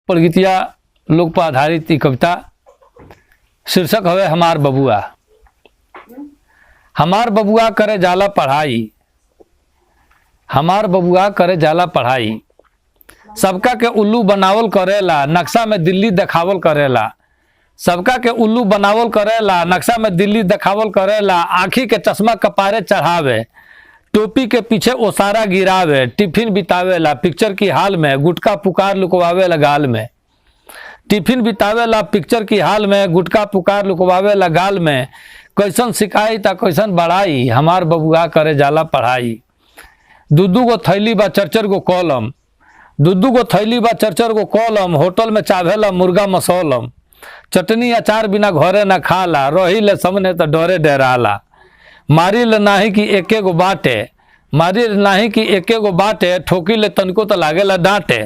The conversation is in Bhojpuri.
प्रगीतिया लोक पर आधारित ई कविता। शीर्षक हवे हमार बबुआ। हमार बबुआ करे जाला पढ़ाई, हमार बबुआ करे जाला पढ़ाई, सबका के उल्लू बनावल करेला, नक्शा में दिल्ली देखावल करेला। सबका के उल्लू बनावल करेला, नक्शा में दिल्ली देखावल करेला। आँखी के चश्मा कपारे चढ़ावे, टोपी के पीछे ओसारा गिरावे, टिफिन बितावेला पिक्चर की हाल में, गुटका पुकार लुकवावेला गाल में। टिफिन बितावेला पिक्चर की हाल में, गुटका पुकार लुकवावेला गाल में। कैसन शिकायत आ कैसन बड़ाई, हमार बबुआ करे जाला पढ़ाई। दू दू गो थैली बा चर चर गो कलम, दू दू गो थैली बा चर चर गो कलम, होटल में चाभेला मुर्गा मसौलम। चटनी अचार बिना घरे ना खाला, रही ले सामने त डरे डराला। मारी ले नाही कि एके गो बाटे, मारी ले नाही कि एके गो बाटे, ठोकी ले तनिको त लागेला डांटे।